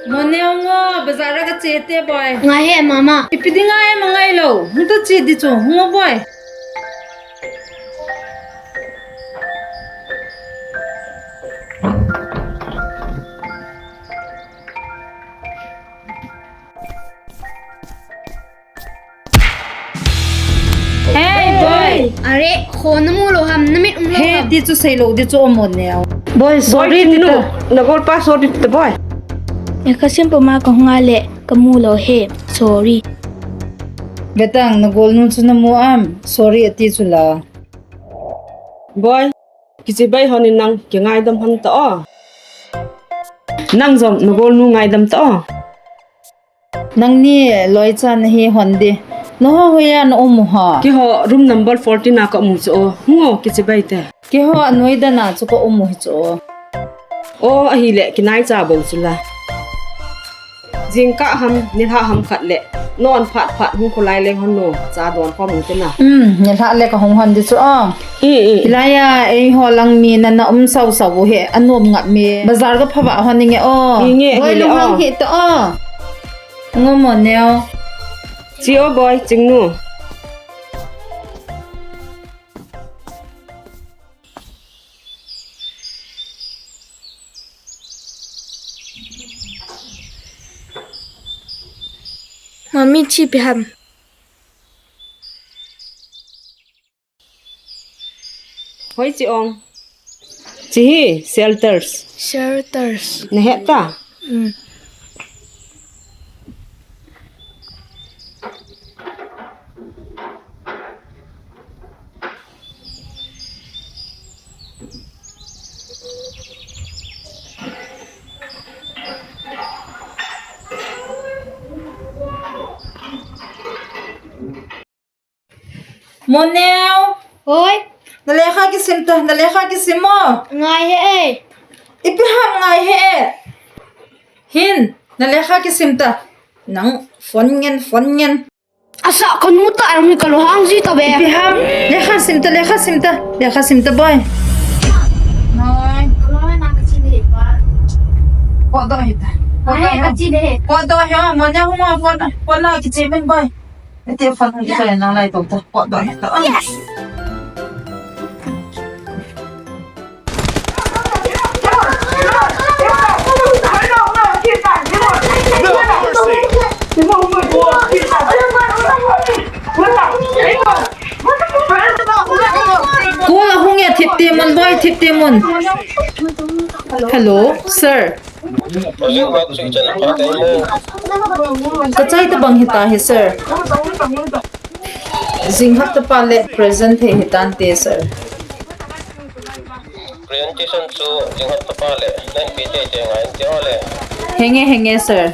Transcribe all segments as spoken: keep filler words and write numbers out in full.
Moneo ngo, bazar a kache te boy. Ngai he mama. Ipi dinga em angai lou. Hung ta che di chu, ngo boy. Hey boy. Are, kho namu lou ham, namit um lou ham. He, ti chu sei lou, ti chu um Moneo. Boy, sorry, boy, ti nu, ta. Na golpa sorry ti ta boy. E, ka simple ma ka hung a le, kamu lou he, sorry. Vetang, na golnu chu namu am, sorry ati chu la. Boy, kichibai hon in nang, kingaidam hon ta o. Nang jong, na golnu ngaidam ta o. Nangni loicha nahi hon di. Naho hoiya na um u ha? Keiho room number fourteen a ka um u chu o. Hung o, kichibai te. Keiho anoi dan a chu ka um u hi chu o. O, ahile, kinaicha bou chu la. Jingkah ham, nilhah ham khat le. Non phat phat hung kholai leng hon no. Cha don khom u te na. Hmm, nilhah le ka hung hon di chu o. Hmm, hmm. Hilai a, eiho lang mi na na um sau sau u he, anom ngap mi. Bazar ka phava hon inge o. Inge, boy, ahile o. Lunghang hih ta o. Ngo Moneo. Che o boy, chingnu. Mami, chi ipi ham? Hoi chi ong. Chi hi shelters. Shelters. Na het ta? Mm. Moneo. Hoi. Na lekha kisim ta, na lekha kisim mo. Ngai he e. Ipi ham ngai he e. Hin, na lekha kisim ta. Nang phone ngen, phone ngen. Asa, kanu ta, nang ka lunghang ji ta ve. Ipi ham, lekha sim ta, lekha sim ta, lekha sim ta boy. Ngai. Ko do hi ta. Ko do hi. Ko do hi, Moneo hung a phone, phone na kiche min boy. Ete phone hung kiche na lai to ta. Ko do hi ta. Yes. Call ahung e, thip te mun boy, thip te mun. Hello, sir. Ka chai tabang hita hi, sir. Jing hapta pa le present thei hitante, sir. Presentation chu jing hapta pa le, nang pi te te ngai te o le. Henge, henge, sir.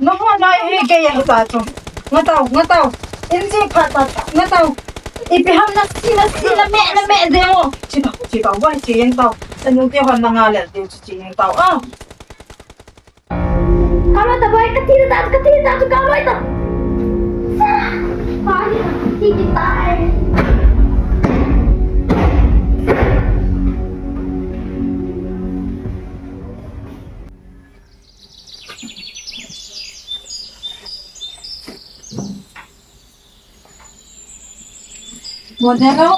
Nahon nai hi kei a hita chu. Nga tao, nga tao. In chi phat phat, nga tao. Ipi ham na si, na si, na me, na me de mo. Chi tao, chi tao, boy, chi yang tao. Anu te hon na nga le, te chi yang tao. Ah. Kaloi ta boy, kati ta, kati ta, kaloi ta. Ai, kati ta. Moneo,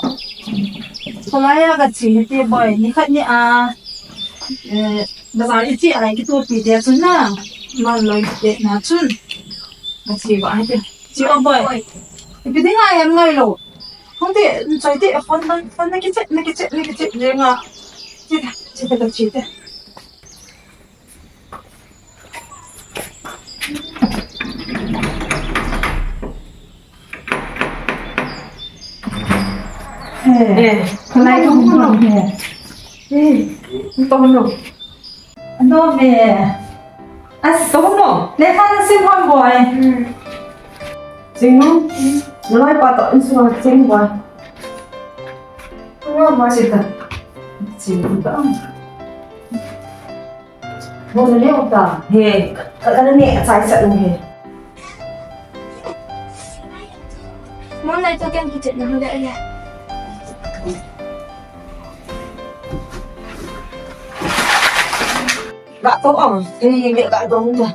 kholai a kache hite boy, nikhat ni a, eh, bazar iche a kitopi te chun na, maloi te na chun, kache ba hite. Che o boy. Ipi dinga em ngai lou. Hung te, choi te, phone na, phone na kiche, na kiche, na kiche, le nga. Che ta, che ta, che ta. Eh, kholai ko hung he. Eh, to no. Ano me. As, to no. Lekha na sim hon boy. Sing no. Naloi pa to in sung sing boy. Ano boy. Sita. Sing ta. Mo na leo ta. He, ka, ka na ne a chai sa lu he. Mo na to ken ki chet na ho le ya. Ga to ang, eh, ga dong da.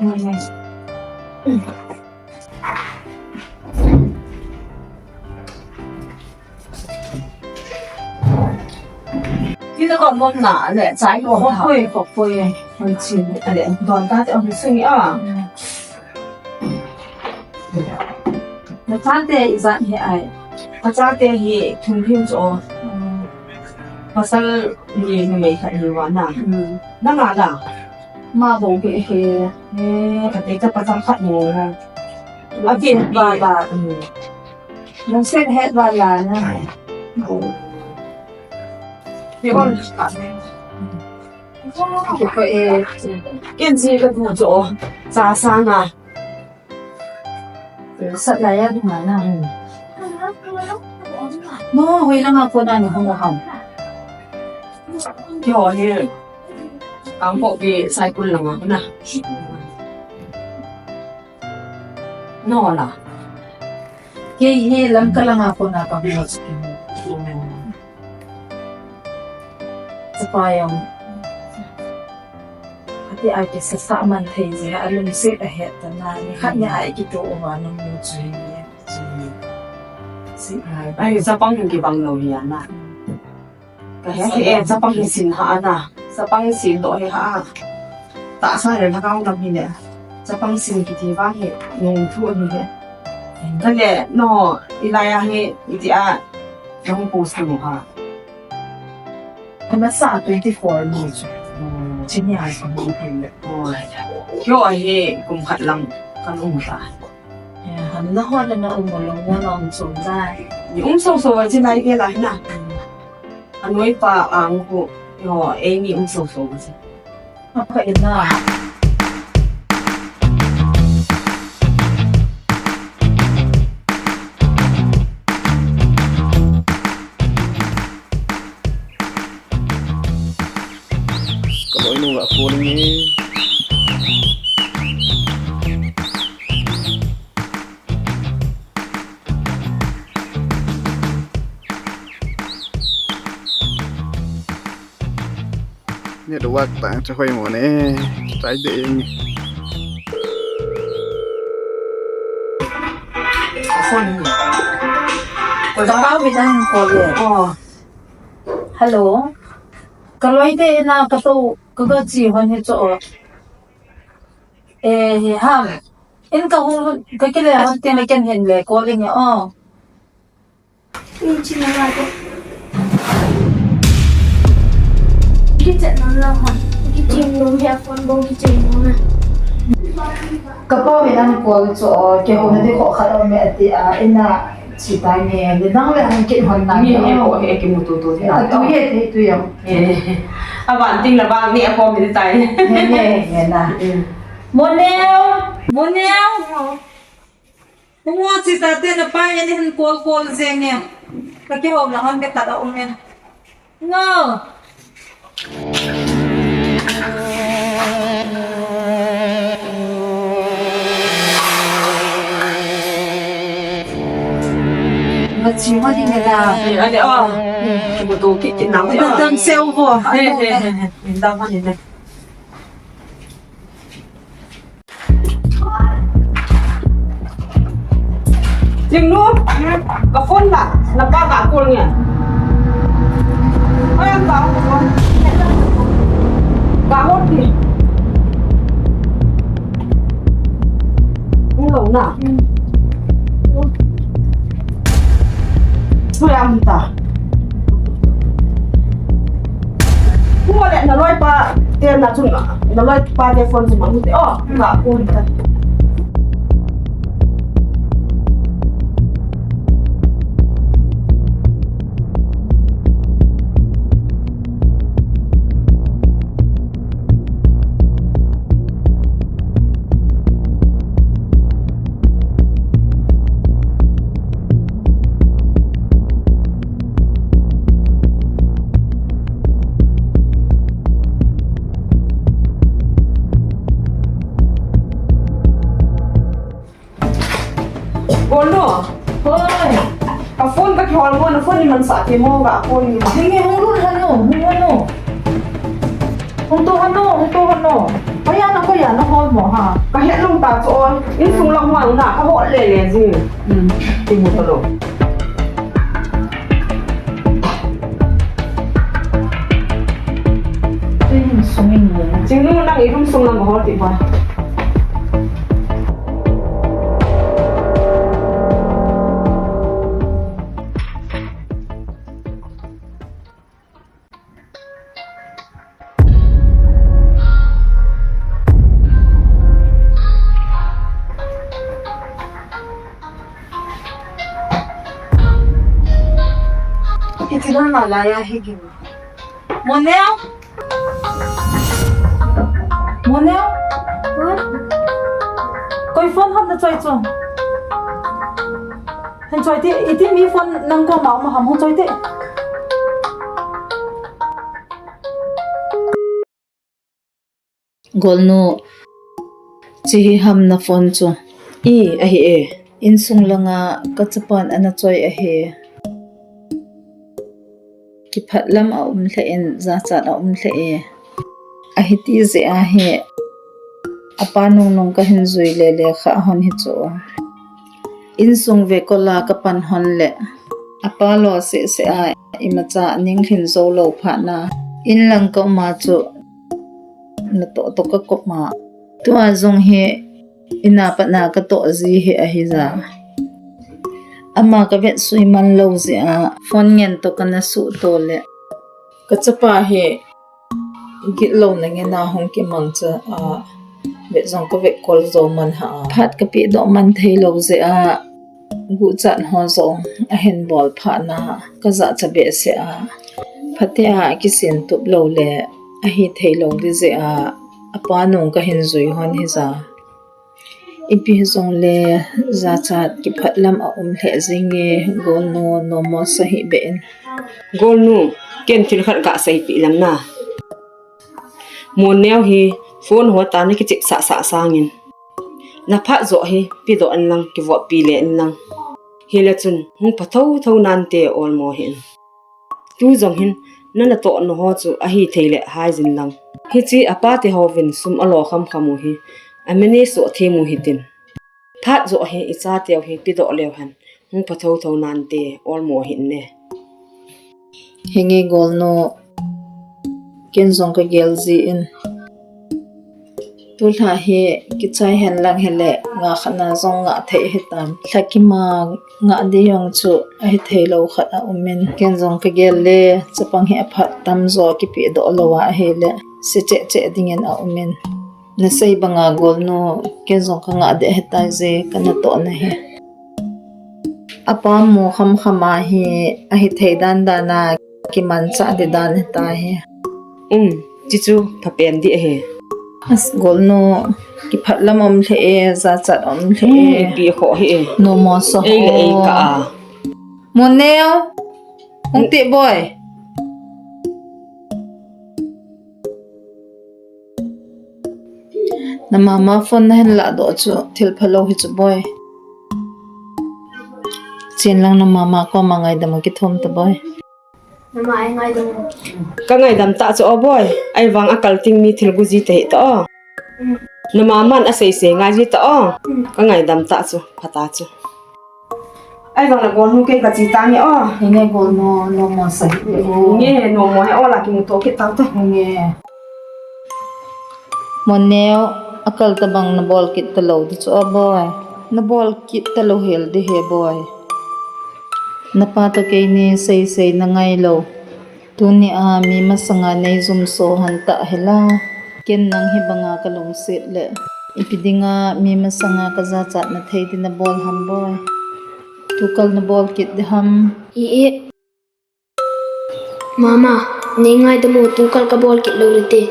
Ti na kon mom na le, chai ko ha. Khopoi, khopoi. Kon chin, ale, don ta te ang sui a. Na chate ijat hi ai. Ka chate hi thum him cho. Pasal ni ni mei khat ni wa na. Na nga la. Ma bo ke he. Eh, ka te ka pasal khat ni na. A ke ba ba. Nang set het ba la na. Ni on ka. Ko e. Ken si ka du cho. Sa sa na. Sat lai a ding a na. No, hoi langa kona ni hung ham. Keiho hi. Kang ko pi Saikul langa na. No la. Kei hi Lamka langa kona ka hung. Chapa jong. Ati a kisasa man thei jeh a lungset ahet ta na, ni khat ni a i kitoh uva nang mu chu hi. Si a. Ai, chapang hin kibang lou hi a na. Ka he he, chapang hin sin ha a na. Chapang sin doh hi ha. Tahsa le lhagao lam hi le. Chapang sin kiti vang hi, nung thu hi le. Ka le, no, i lai a hi, iti a, nang post nu ha. Ka masa twenty-four ni chu. Chini a chu ni pin le. Yo a hi kum khat lang kan um ta. Ya, han na ho na um lo, na um chom dai. Ni um so so a chi nai ke lai na. Anoi pa ang ko. Yo, ei ni um so so a chi. Apa ina? Ka loi nu ga phone nge. Network tah chu hoi mo ne. Chai de ing. Phone. Ko da ba mi dan ko le. Oh. Hello. Ka loi te na ka to ka ga chi hon he cho. Eh, he ham. In ka hu ka kile hon te na ken hen le ko le nge o. Ni chi na la ko. Ki chat na la hon. Ki chi no he phone bo ki chi no na. Ka pa mi nan ko cho ke ho na de ko kha lo me ati a ina. Chi ta nge, ni dang le hung kit hon na ni nge, he ko he kimu tu tu the na. A tu ye the tu ye. Eh, a van ting la vang ni a ko mi tai. Nge, nge, nge na. Mm. Moneo, Moneo. Mo chi ta te na pa ye ni han kol kol je nge. Ka ke ho na hon ke ta da um nge. Ngo. Nga chi ma ding da. Eh, ale, oh. Kimu tu ki, ki nang. Dam seu vo. Eh, eh, eh, eh. Dam ma ni ne. Jingnu, ka phone la, na pa ka call nge. Ai, ang ka phone. Ka hot ni. Hello na. Hoi am ta. Ku le na loi pa te na chun na loi pa te phone chu mang te. Oh, ka ku ta. Golnu. Hoi. Ka phone ka kihol mo, na phone ni man sa ke mo, ka phone ni man. Ding e, hung lut hanu, hung hanu. Hung to hanu, hung to hanu. Koi a na, koi a na hol mo ha. Ka het lou ta chu oi. Insung lang hol na, ka hol le le jing. Hmm. Ti mu ta lou. Insung in mo. Chingnu nang i room sung lang hol ti ba. Kiti na na la ya higin. Moneo? Moneo? What? Koi phone ham na choi chu? Hung choi te, iti mi phone nang koma um ham, hung choi te. Golnu, chi hi ham na phone chu? I, ahi e. Insung langa ka chapan ana choi ahi. Kiphat lam a um lheh in, jachat a um lheh e. Ahi ti jeh a hi, apa nung nung ka hin jui le le kha hon hi chu. Insung ve kol a ka pan hon le, apa lo seh seh a imacha ning lhin jou lou phat na, in lang ka um a chu, na toh toh ka kop ma. Tua jong hi, ina pat na ka toh ji hi ahi ja. Ama ka vetsui man lou jeh a, phone ngen toh ka na suh to le. Ka chapa hi, gitlouna ngen a hung kimang cha a, vet jong ka vet kol jou man ha a. Phat ka pe doh man thei lou jeh a, guhchat ho jong ahin bol phat na, ka jachat behseh a. Phatea kisin tup lou le, ahi thei lou ding jeh a, apa nung ka hin jui hon hi ja. Ipi jong le, jachat kiphat lam a um lheh jing e, Golnu, nomo sa hih beh in. Golnu, ken thil khat ga seipeh leng na. Moneo hi phone ho tah a na kichep sah sah sangin, na phat joh hi pe doh in lang, kivoppi le in lang. Hile chun hung pha tho tho nante, olmo hih in. Tu jong hin na natoh na ho chu ahi thei le hai jin lang. Hiche apa te hovin sum alo kham kham u hi, a manage soh them u hitin. Phat joh hi i chateu hi pe doh leu hen, hung pha tho tho nante, olmo hih in ne. Henge Golnu, ken jong ka gel ji in. Tulha hi kichai hen lang hile, nga khat na jong nga thei hitam. Lha kima nga ding jong chu ahi thei lou khat a um in. Ken jong ka gel le, chapang hi aphat tam jo kipe doh lou a ahile, se cheh cheh ding in a um in. Na sei banga Golnu, ken jong ka nga deh hitai je, ka natoh na hi. Apa mu kham kham a hi, ahi thei dan dan a kimanchah ding dan hitai hi. Um, chi chu pha pen ding ahi. As Golnu, kiphat lam um lheh e, jachat um lheh e. Um, ipi ho hi e. Nomo sa ho. Ei le ei ka a. Moneo. Hung ti boi. Na mama phone na hin ladoh chu thil phalou hi chu boi. Chen lang na mama koma ngaidam u kithum ta boi. Na ma ei ngaidam u. Ka ngaidam ta chu o boi. Ahivang a kal ting mi thil gu ji ta hih ta o. Na maman asei sei ngai ji ta o. Ka ngaidam ta chu, pha ta chu. Ahivang le Golnu, kei ka che tange o. Henge Golnu, nomo sa hih beh o. Nge, nomo hi o, la kimuto kit tau te. Nge. Moneo, akal tabang na bol kit talou ding chu o boi. Na bol kit talou hel ding hi boi. Na pa toh keini sei sei na ngai lou. Tuni a mi masanga nei jumso hon ta hela. Ken nang hi banga ka lungset le, ipi dinga mi masanga ka jachat na thei ding na bol ham boi. Tukal na bol kit ding ham. I, i. Mama, nei ngaidam o, tukal ka bol kit lou ding te.